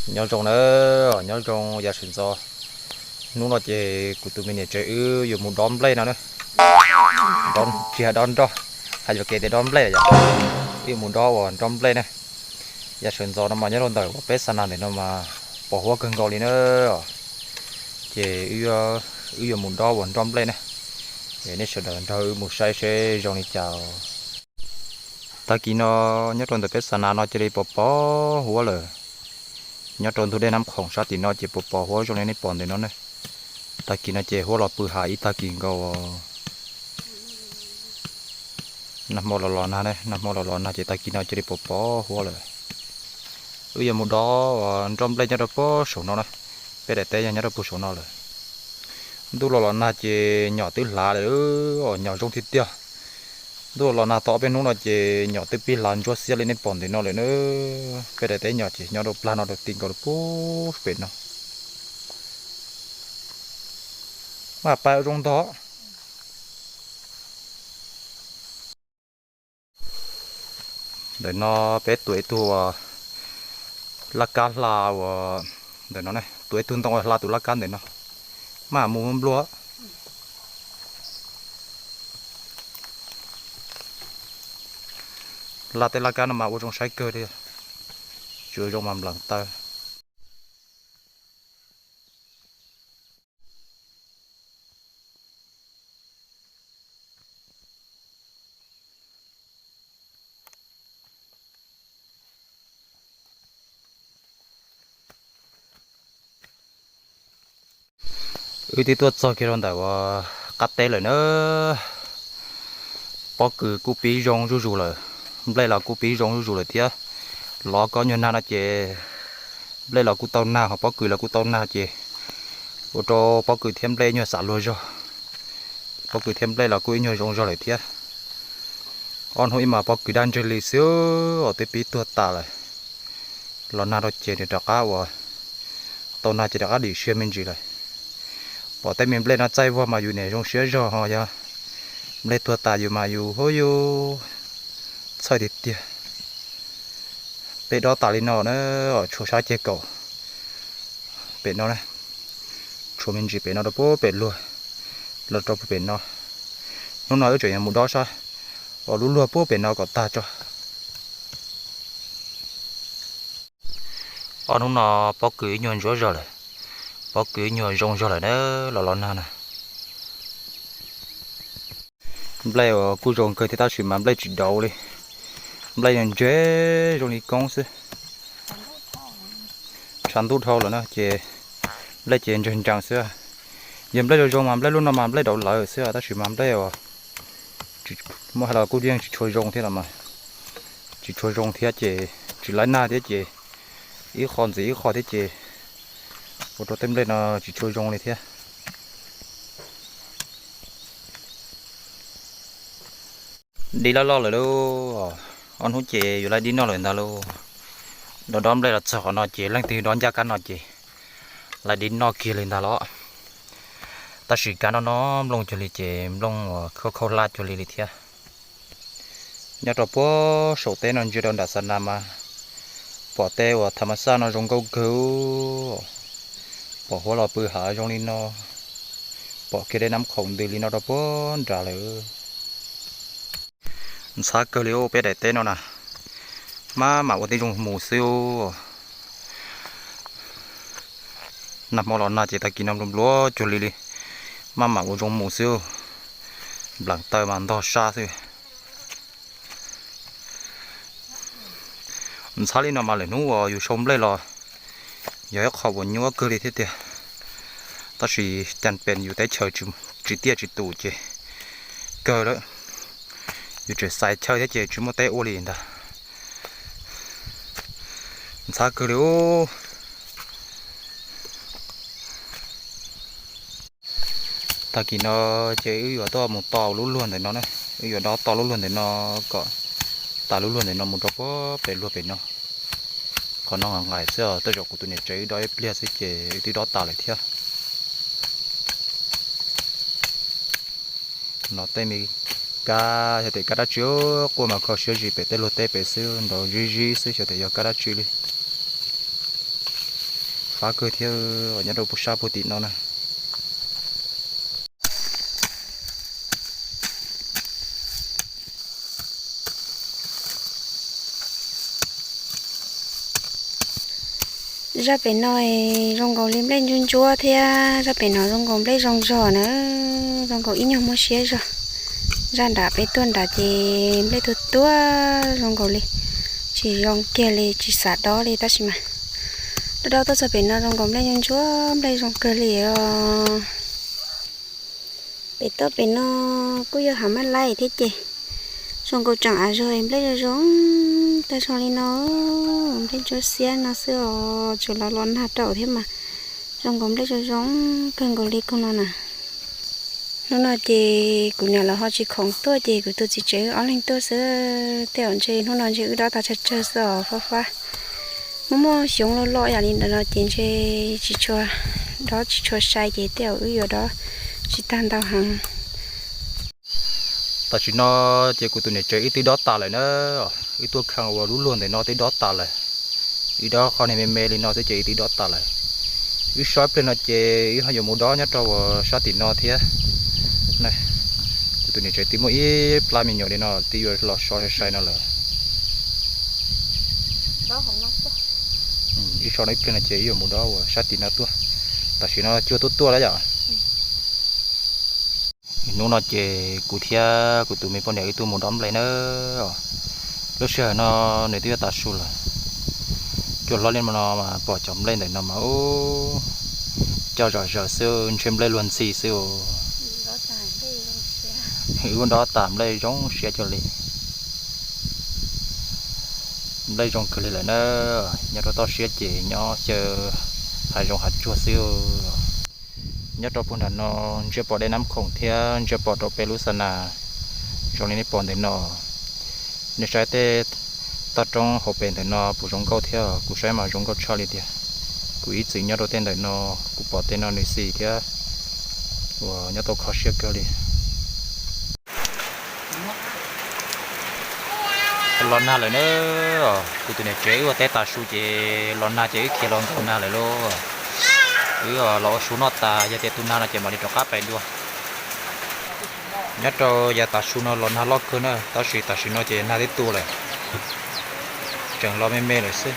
Nyob zoo na, nyob zoo yav sawv ntxov. Hnub no ces kuv tus me niam tsev wb yuav mus dob nplej no na. Dob, tsis hais dob nroj, hais yuam kev tias dob nplej yom. Wb yuav mus dob uas nroj nplej na. Yav sawv ntxov no mas nyob rau ntawm uas peb xa nas ntawm no mas pos huab kawg nkaus li na. Ces wb yuav mus dob uas nroj nplej na. Es nej sawv daws nrog wb mus saib seb zoo li cas. Tag kis no nyob rau ntawm peb xa nas no cia li pos pos huab lawm. Nyob rau ntug dej Nab Khoom sab tim no ces pos pos huab zoo li nej pom ntawm no ne. Tag kis no ces huab los pw hav ib tag kis nkaus. Nag hmo los los nag ne, nag hmo los los nag ces tag kis no cia li pos pos huab lawm. Wb yuav mus dob uas nroj nplej nyob rau puag saum no na. Peb daim teb yog nyob rau puag saum no lawm. Ntuj los los nag ces nyom twb hlav lawm, nyom zoo tiag tiag. Ntuj los los nag tau ob peb hnub no ces nyom twb pib hlav ntsuab xiab li nej pom ntawm no lawm na. Peb daim teb nyom ces nyob rau plag no rau ti nkaus rau puag pem no. Maj pab zoo ntog. Ntawm no peb tuav ib tug uas laj kab hla uas ntawm no ne, tuav ib tug ntoo hla tus laj kab ntawm no. Maj mus nplua. Hla tej laj kab no mas ua zoo saib kawg li. Tsis ua zoo mas nplam taw. Wb twb tuaj txog kiag rau ntawm uas qab teb lawm na. Pob kws kuj pib zoo zuj zus lawm, nplej los kuj pib zoo zuj zus lawm thiab. Los ko nyuag nag no ces nplej los kuj tau nag, ho pob kws los kuj tau nag ces ua rau pob kws thiab nplej ib nyuag xav luag zog. Pob kws thiab nplej los kuj ib nyuag zoo zog lawm thiab. Ob hnub ib mas pob kws daj ntseg li xwb os, twb pib tuag tas lawm. Los nag rau ces nws rov qab uas tau nag ces rov qab dim siab me ntsis lawm. Pom tej me nplej no txaij vog mas yus niam zoo siab zog, ho yog nplej tuag tas yus mas yus hu yus txhawj tiag tiag. Peb dob tas li no na, tshuav sab ceg kaum pem no na, tshuav me ntsis pem no rau puag pem luag, los rau puag pem no. Hnub no wb tseem yuav mus dob sab uas lub luag puag pem no kom tag tso. Ob hnub no pob kws ib nyuag ntsuab zog lawm, pob kws ib nyuag zoo zog lawm na, los los nag na. Nplej uas kuj zoo kawg thiab tab sis mas nplej tsis dauv li. Nplej ntseg zoo li koob xwb. Tshav ntuj dhau lawm na ces nplej ces ntseg ntsees xwb. Yog nplej zoo zoo mas nplej lub no mas nplej dauv lawm xwb tab sis mas nplej uas muab hais los kuj yeej tsis tshua zoo thiab los mas, tsis tshua zoo thiab ces tsis laib nag thiab ces ib qho ntxiv ib qho thiab ces ua rau tej nplej no tsis tshua zoo li thiab. Dib loj loj lawm lauj, ob hnub ces yuav laib dib noj lawm ntag lauj. Dob dob nplej los txog qhov no ces leej twg dob ncaj kab no ces laib dib noj kiag li ntag los. Tab sis kab no no nplooj cuag li ces nplooj uas khaub khaub hlab cuag li li thiab. Nyob rau puag saum teb no ntsia rau nram xa nas mas pom tej uas tham mas xaj no zoo nkauj kawg. Pom huab los pw hav zoo li no, pom kiag dej Nab Khoom ntws li no rau puag nrad lawm. Ntxhab kawg li peb daim teb no na, maj mam ua tib zoo mus xwb. Nag hmo los nag ces tag kis no nplua nplua cuag li li, maj mam ua zoo mus xwb. Nplam taw mas ntog sab xwb. Ntxhab li no mas lwm hnub uas yus sau nplej los yog ib qho uas nyuaj kawg li thiab tiag. Tab sis cas pem yus teb chaws tsis tiaj tsis tus ces kawg lawm, yus tseem xaiv chaw thiab ces tsis muaj teb ua li ntag. Ntxhab kawg li. Tag kis no ces wb yuav tuaj mus to lub luag ntawm no na, wb yuav dob to lub luag ntawm no kom tas lub luag ntawm no mus rau puag pem luag pem no. Qhov no nqaim xwb os, tej zaum kuv tus niam tsev wb dob ib pliag xwb ces wb twb dob tas lawm thiab. No tej me kab xyov tias kab dab tsi, quaj mas kho siab zis pem tej luag teb pem xwb, nrov zib zib xwb xyov tias yog kab dab tsi li. Fab kawg thiab, nyob rau puag sab puag tim no na. Zaj pem no zoo nkaus li nplej ntsuab ntsuab thiab, zaj pem no zoo nkaus nplej zoo zog na, zoo nkaus ib nyuag muaj siab zog. Zaj nram peb tuaj nrad ces nplej tuag tuag zoo nkaus li tsis zoo kiag li, tsis xav dob li tab sis mas dob dob tuaj txog pem no zoo nkaus nplej ntsuab ntsuab, nplej zoo kawg li os. Pem toj pem no kuj yog hav maj laij thiab ces zoo nkaus tseem av zog, nplej zoo zoo tag zog li no, nplej ntsuab xiab no xwb os, tsuas los los nag rau thiab mas zoo nkaus nplej zoo zoo kawg nkaus li koog no na. Hnub no ces kuv niam los ho tsis khoom tuaj ces kuv tus txiv tsev wb ob leeg tuaj xwb. Tej zaum ntshe hnub no ntshe wb dob tas tsawg tsawg xwb os, fab fab. Muaj muaj xyoob loj loj yam li ntawd no ces ntshe tsis tshua dob tsis tshua sai ces tej zaum wb yuav dob tsis tag ntau heev. Tam sim no ces kuv tus niam tsev wb twb dob tas lawm na. Wb tuaj kheej ua lub luag ntawm no twb dob tas lawm. Wb dob qhov niag me me li no xwb ces wb twb dob tas lawm. Wb so ib pliag no ces wb ho yuav mus dob nyob rau uas sab tim no thiab. Kuv tus niam tsev twb muaj ib plab me nyuam li no twb yuav los so sai sai no lawm. Wb so no ib pliag no ces wb yuav mus dob uas sab tim no tuaj. Tam sim no cuag tuaj tuaj lawm yom. Hnub no ces kuv thiab kuv tus me poj niam wb tuaj mus dob nplej na. Lub sij hawm no nws twb yuav tav su lawm. Cuag hlob li no mas pom cov nplej ntawm no mas ub, coj zom zaws xwb, ntshe nplej luag ntxhi xwb. Wb dob tas nplej zoo siab cuag li. Nplej zoo kawg li lawm na. Nyob rau toj siab ces nyob xyaw hav zoov hav tsuag xwb. Nyob rau puag nram no ntsia pom dej Nab Khoom thiab ntsia pom rau peb lub xa nas zoo li nej pom ntawm no. Nej saib tej toj roob hauv pes ntawm no puas zoo nkauj thiab, kuv saib mas zoo nkauj tshaj li tiag. Kuv ib txwm nyob rau tej ntawm no, kuv pom tej no nws xis thiab uas nyob tau kho siab kawg li. Los nag lawm na. Kuv tus niam tsev wb ua teb tas su ces los nag ces wb khiav los nkaum nag lawm lauj. Wb los ua su noj tas, yog tias tu nag no ces mam li rov qab pais dua. Nyob rau yav tav su no los nag loj kawg na, tab sis tam sim no ces nag twb tu lawm, tseem los me me lawm xwb.